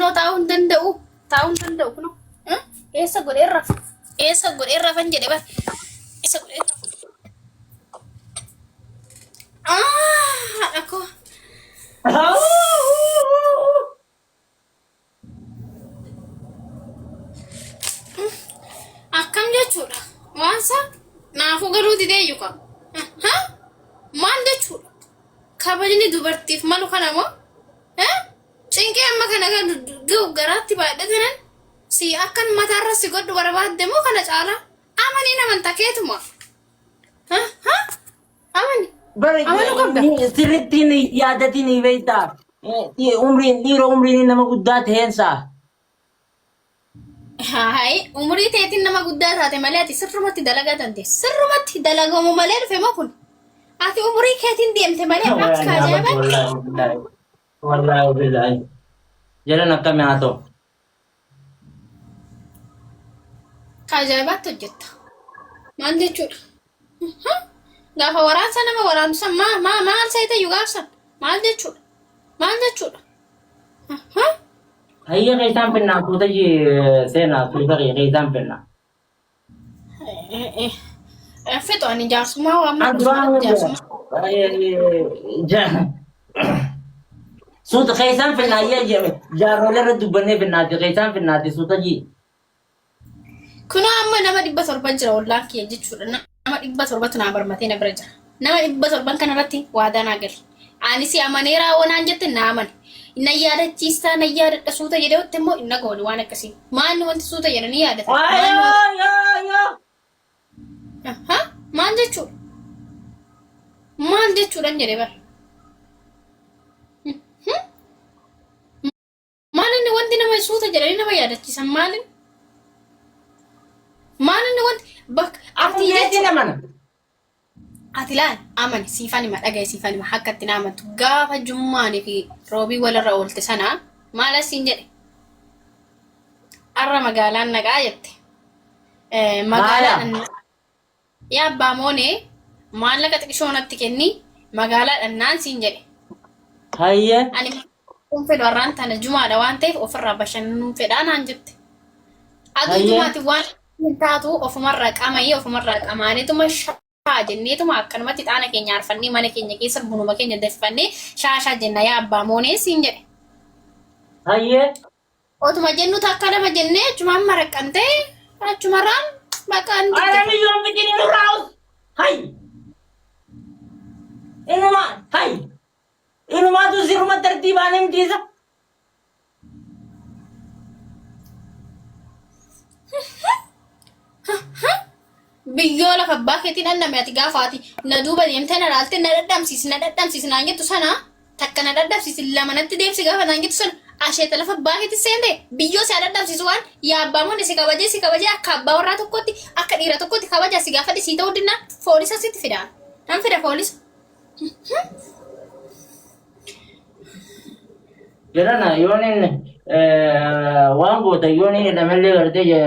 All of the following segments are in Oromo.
kinoo taa'uu hin danda'u. Taa'uu hin danda'u kunoo. Eessa godhee rafa? Eessa godhee rafan jedhe bar. Eessa godhee rafa? Ah, haadha koo. Akkam jechuudha? Waansa naafuu galuu didee yuka. Maal jechuudha? Kabajni dubartiif malu kana moo? Cinqee amma kana ga'u garaatti baadhatanan si akkan mataarra si godhu barbaadde moo kana caalaa? Amanii naman takeetuma. Amani. Bara Amanuu qabda. sirriitti hin yaadatin beektaa. Umriin dhiira umriin nama guddaa ta'eensaa. Hayi umurii teetiin nama guddaa taate malee ati sirrumatti dalagaa tante sirrumatti dalagamu malee dhufe moo kun ati umurii keetiin deemte malee akka ajaa'ibaatti. Wallaahi billaahi. Jalan akkami haa ta'u. Akka ajaa'ibaatti hojjetta. Maal jechuudha? Gaafa waraansa nama waraantu san maa maa maal seete iyyuu gaafsan maal jechuudha? Maal jechuudha? Hayya keessaan finnaa tuuta seenaa tuuta keessaan finnaa. Fixu ani jaarsummaa waan malu jaarsummaa. Suuta keessaan finnaa jaarrolee irra dubbannee finnaati keessaan finnaati suuta jii. Kunoo amma nama 700 jira ollaan kiyya jechuudha. Nama 700tu naa barmatee na bira jira. Nama 700 kanarratti waadaa naa gali. Ani si amaneeraa wanaan jette naa amane. Na yaadachiistaa na yaadadha suuta jedhee watte immoo hin dhaga'u waan akkasii. Maalni wanti suuta jedhanii yaadatan? Maalni wanti Aha, maal jechuudha? Maal jechuudhan jedhe bara. Maal inni wanti nama suuta jedhanii nama yaadachiisan maalin? Maal inni wanti bakka ati Akkuma jechuudha. namana. Ati laal amani siifan hima dhagaye siifan hima akka itti na amantu gaafa jummaanii fi roobii walirra oolte sana maal asiin jedhe arra magaalaan naqaa jette. Magaalaan Maala. Yaa abbaa moonee maallaqa xiqishoo natti kenni magaalaa dhannaan siin jedhe. Hayyee. Ani kun fedhu har'aan tana jumaadha waan ta'eef ofirraa bashannanuun fedhaa naan jette. Aduu Hayyee. jumaati waan hin taatu ofumarraa qamayee ofumarraa qamaaneetuma shaa jenneetuma akkanumatti xaana keenya aarfannee mana keenya keessa bunuma keenya danfifannee shaashaa jenna yaa abbaa moonee siin jedhe. Hayyee. Otuma jennu takka lama jennee achumaan maraqqantee achumarraan maqaan Ara biyyoon biqilii nurraa us. Hay. Inuma hay. Inumaatu sirruma tartiibaan himtiisa. Biyyoo lafa abbaa keetiin dhandhame ati gaafa ati na duuba deemtee na laaltee na dhadhamsiisi na dhadhamsiisi naan jettu sana takka na dhadhamsiisi lama natti deebisi gaafa naan jettu sana asheeta lafa abbaa keetti seente biyyoo si haa dhadhamsiisu waan yaa abbaa moone si kabajee si kabajee akka abbaa warraa tokkotti akka dhiira tokkotti kabaja si gaafadhe sii ta'uu dinnaan foolisa sitti fida nan fida foolisa. Jedhana yoon inni waan goota yoon inni hidhamellee gartee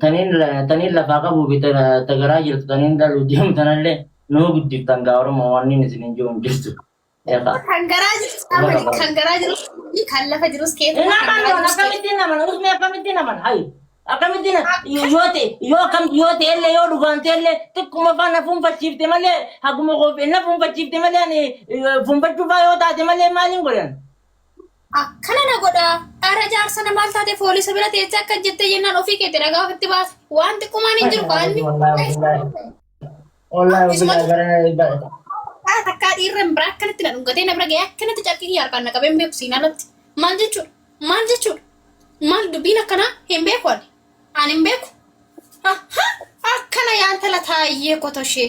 taniin taniin lafaa qabuu fi ta garaa jirtu taniin dhaluu deemu tanallee nuu guddiftan gaa Oromoo waan inni isin hin jiru hin jirtu. Eegaa. Kan garaa jirus amani kan garaa jirus kan lafa jirus keessa Hin kan garaa amanan jirus keessa. akkamittiin amanan usni akkamittiin amanan hayi akkamittiin yoo ta'e yoo akkam yoo ta'e illee yoo dhugaan ta'e illee xiqquma faa na fuunfachiifte malee haguma koofi na fuunfachiifte malee ani fuunfachuu faa yoo taate malee maaliin godhan. Akkana na godha. Dhara jaarsa na maal taate foolisa bira teessee akka jettee jennaan ofii keetti ragaa ofitti baase. Waan xiqqumaan hin jiru kaanni. Wallaahi Isumatu billahi bara takkaa dhiirra hin biraa akkanatti na dhungatee na bira ga'ee akkanatti carqii kiyya harkaan na qabee hin beeku siin alatti. Maal jechuudha? Maal jechuudha? Maal dubbiin akkanaa hin beeku ani. Ani hin beeku. Akkana yaa intala taayyee kotoshee.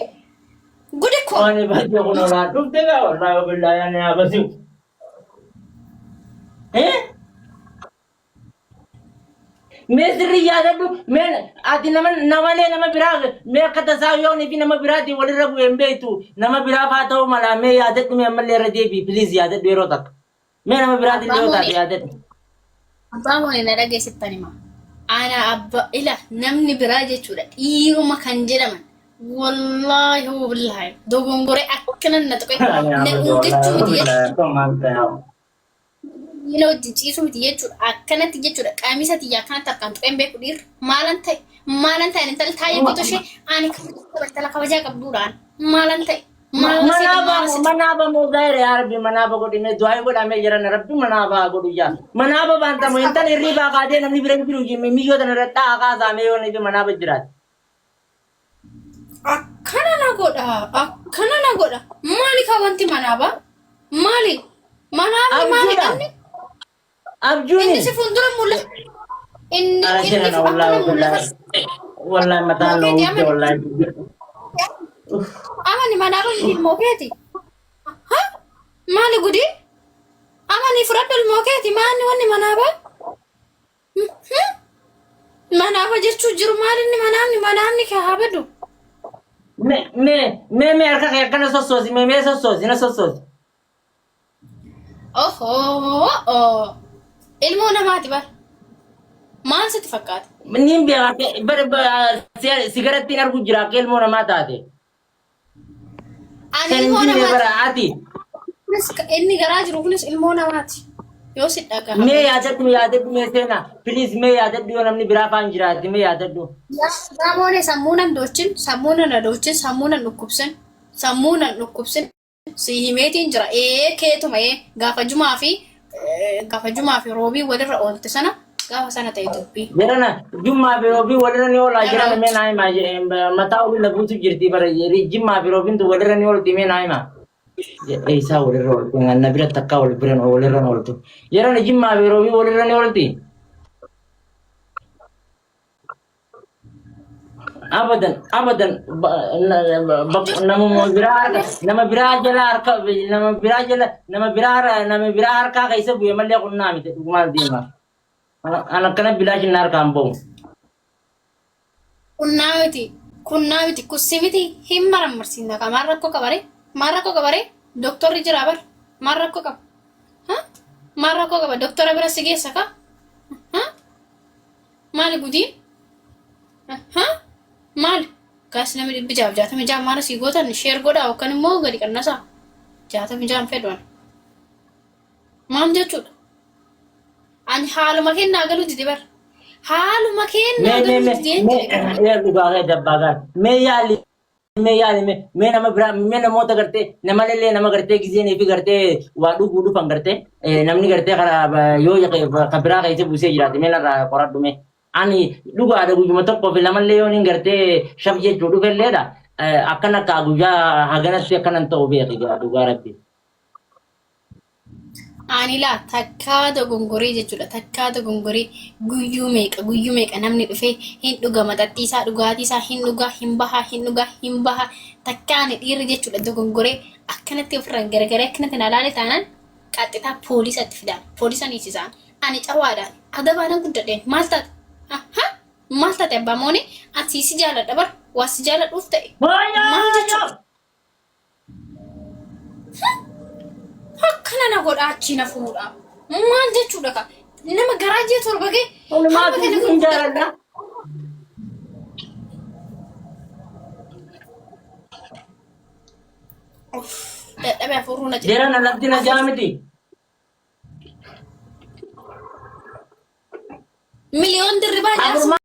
Gudi koo. Waan baay'ee kun olaa dhufte gaa wallaahi billahi ani haa basiu. Eh? Mee sirrii yaadadhu mee ati nama namalee nama biraa mee akka tasaa yoonii fi nama biraatiin walirra bu'ee hin beektu nama biraaf haa ta'u mala mee yaadadhu mee ammallee irra deebi'i please yaadadhu yeroo takka mee nama biraatiin Abbaa yoo taate moonee. yaadadhu. Abbaa moonee na dhageessittan hima. Ana abba ila namni biraa jechuudha dhiiruma kan jedhaman wallaahi wallaahi dogongoree akkana na tuqe na dhungachuu miti jechuudha. Dhiira wajjin ciisuu miti jechuudha. Akkanatti jechuudha. Qamisa tiyya akkanatti harkaan tuqeen beeku dhiirri. Maalan ta'e? Maalan ta'e? Intalli taa'ee qoto ishee ani kabajaa intala kabajaa qabduudhaan. Maalan ta'e? Maalan seete? Manaaba Maalan seete? manaaba moo gaa'ela yaa rabbi manaaba godhi mee du'aa godhamee jiran rabbi manaaba godhu yaa manaaba baantamu intal hirriibaa kaatee namni bira hin jiru miyyoo tana irra xaa'a kaasaamee yoo inni manaaba jiraate. Akkana na godha. Akkana na godha. Maali kaa wanti manaaba? Maali? Manaabni maali Abjuudha. dhabni? Abjuuni. Inni si fuuldura mul'ata. Inni Ana inni sirana akkana wallaahi mul'ata. wallaahi wallaahi mataan na Mookeeti uwwise amani. wallaahi. Amani manaaba ilmoo keeti. Ha? Maali gudii? Amani fudhadhu ilmoo keeti. Maali wanni manaaba? Manaaba jechuu jiru maali inni manaabni manaabni kee haa badu. Mee mee mee mee harka kee akkana sossoosi mee mee sossoosi na sossoosi. Ohoo! Ilmoo namaati bar. Maal sitti fakkaata? Niin beeka bara sigarattiin argu jira akka ilmoo namaa taate. Ani Kan hin ilmoo jirre namaati. bara ati. Kunis inni garaa jiru kunis ilmoo namaati. Yoo si dhagahame. Mee yaadadhu yaadadhu mee seenaa. Please mee yaadadhu yoo namni biraa faan jiraate mee yaadadhu. Saamoonee sammuu nan doochin, sammuu nan adoochin, sammuu nan dhukkubsin, sammuu nan dhukkubsin. Si himeetiin jira. Ee keetuma ee gaafa jumaa fi gaafa jumaa fi roobii walirra oolte sana gaafa sana ta'e dubbii. Jarana jummaa fi roobii walirra ni oolaa jarana mee naa himaa mataa olii lafuutu jirti bara jimmaa fi roobiin tun walirra ni oolti mee naa himaa. Eessaa walirra oolti na bira takkaa wal bira walirra ooltu. Jarana jimmaa fi roobii walirra ni oolti. Abadan abadan nama biraa harka nama biraa jala harka nama biraa jala nama biraa nama biraa harkaa keessa bu'e malee qunnaa miti dhugumaan deema. An akkana bilaashin na harkaan ba'u. Kunnaa miti kunnaa miti kussi miti hin marammarsiinna kaa maal rakkoo qaba ree maal rakkoo qaba ree doktorri jira bar maal rakkoo qaba ha maal rakkoo qaba doktora bira si geessa kaa ha Maali gudiin? Ha? Maali? Gaas namni 666 maal asii gootan sheer godhaa yookaan immoo gadi qannasaa. 66 fedhu ani. Maal jechuudha? Ani haaluma kennaa galuu dide bar. Haaluma kennaa Mee mee galuu mee dideen mee jedhe. mee dhugaa kee dabbaa gaar mee yaali mee yaali mee mee nama biraa mee namoota gartee nama lellee nama gartee gizeenii fi gartee waa dhuguu dhufan gartee namni gartee karaa yoo ka biraa keessa buusee jiraate mee narraa qoradhu mee ani dhugaadha guyyuma tokkoo fi lamallee yoon hin gartee shaf jechuu dhufelleedha akkan akka guyyaa haganatti akkanan ta'u beeki dhugaa rabbi. Ani laa takkaa dogongoree jechuudha. Takkaa dogongoree guyyuu meeqa guyyuu meeqa namni dhufee hin dhuga maxaxxii isaa dhugaatii isaa hin dhugaa hin bahaa hin dhugaa hin bahaa takkaa ani dhiirri jechuudha dogongoree akkanatti ofirraan garagaree akkanatti na laale taanaan qaxxitaa poolisatti fidaan poolisan hiisisaan ani cawaadhaan adabaanan guddadheen maal taate ha maal taate abbaa moonee ati si jaaladha bar waa si jaaladhuuf ta'e maal jechuudha. Akkana na godhaa achii na fuudha. Maal jechuudha ka? Nama garaa ji'a 7 ga'e harma Walumaatu kana hin gurguddaa. jaaladha. Uff, Dadhabee hafuuruu na cite. Jarana lafti na jaamiti. Miliyoon dirribaa jaarsa. Afurmaa